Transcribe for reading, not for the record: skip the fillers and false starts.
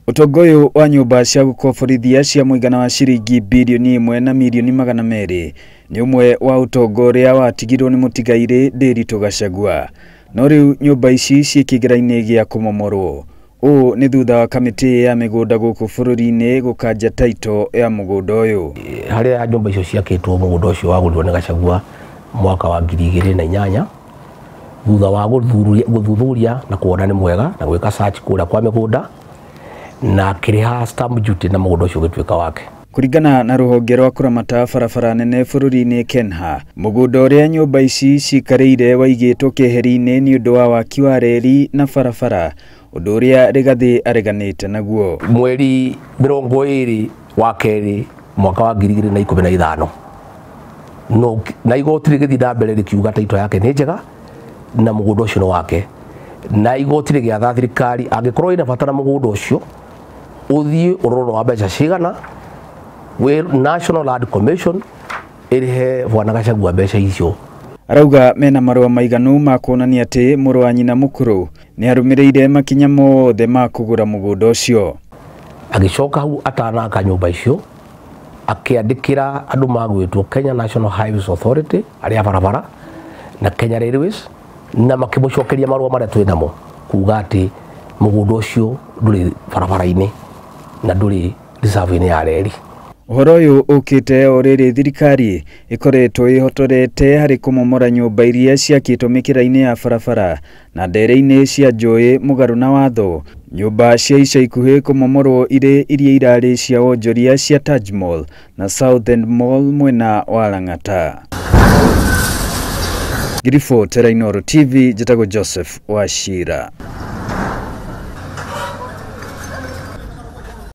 Ũtonga ũyũ wa nyũmba cia gũkomborithia cia mũigana wa ciringi birioni 1 na mirioni 200 nĩ ũmwe wa ũtonga ũrĩa watigirwo nĩ mũtigairĩ Ndiritu Gachagua. No rĩu nyũmba ici ciĩ kĩgĩra-inĩ gĩa kũmomorwo. Ũũ nĩ thutha wa kamĩtĩ ya mĩgũnda gũkũ bũrũri-inĩ gũkanja taito ya mũgũnda ũyũ. Harĩa nyũmba icio ciakĩtwo mũgũnda ũcio wagũrirwo nĩ Gachagua mwaka wa 2008 thutha wa gũthuthuria na kuona nĩ mwega na gwĩka search kũrĩa kwa mĩgũnda na akĩrĩha stamp duty na mũgũnda ũcio ũgĩtuĩka wake. Kũringana na rũhonge rwa kũramata barabara nene bũrũri-inĩ KENHA, mũgũnda ũrĩa nyũmba ici cikarĩire waigĩtwo keheri-inĩ nĩ ũndũ wa waki wa reri na barabara, ũndũ ũrĩa Rigathĩ areganĩte naguo. Mweri 22 wa kerĩ mwaka wa 2015 no na igoti rĩgĩthiĩ na mbere rĩkiuga taito yake nĩ njega na mũgũnda ũcio nĩ wake, na igoti rĩgĩatha thirikari angĩkorwo ĩna bata na mũgũnda ũcio ũthiĩ ũrorwo wa mbeca cigana wĩ National Land Commission ĩrĩhe bwana Gachagua mbeca icio. Arauga mena marũa maiganu ma kuonania atĩ mũrũ wa nyina mũkũrũ nĩ arũmĩrĩire makinya mothe ma kũgũra mũgũnda ũcio. Agĩcoka hau atanaka nyũmba icio akĩandĩkĩra andũ magwĩtwo Kenya National Highways Authority arĩa barabara na Kenya Railways na makĩmũcokeria marũa marĩa twĩ namo kuga atĩ mũgũnda ũcio ndũrĩ barabara-inĩ na ndũrĩ reserve-inĩ ya reri. Ũhoro ũyũ ũkĩte o rĩrĩ thirikari ĩkoretwo ĩhotorete harĩ kũmomora nyũmba iria ciakĩtwo mĩkĩra-inĩ ya barabara na ndere-inĩ cia njũĩ mũgarũ na watho. Nyũmba cia ica ikuhĩ kũmomorwo irĩ iria irarĩ cia wonjoria cia Taj Mall na South End Mall mwena wa Lang'ata. Ngiribotera Inooro TV, njĩtagwo Joseph Wachira.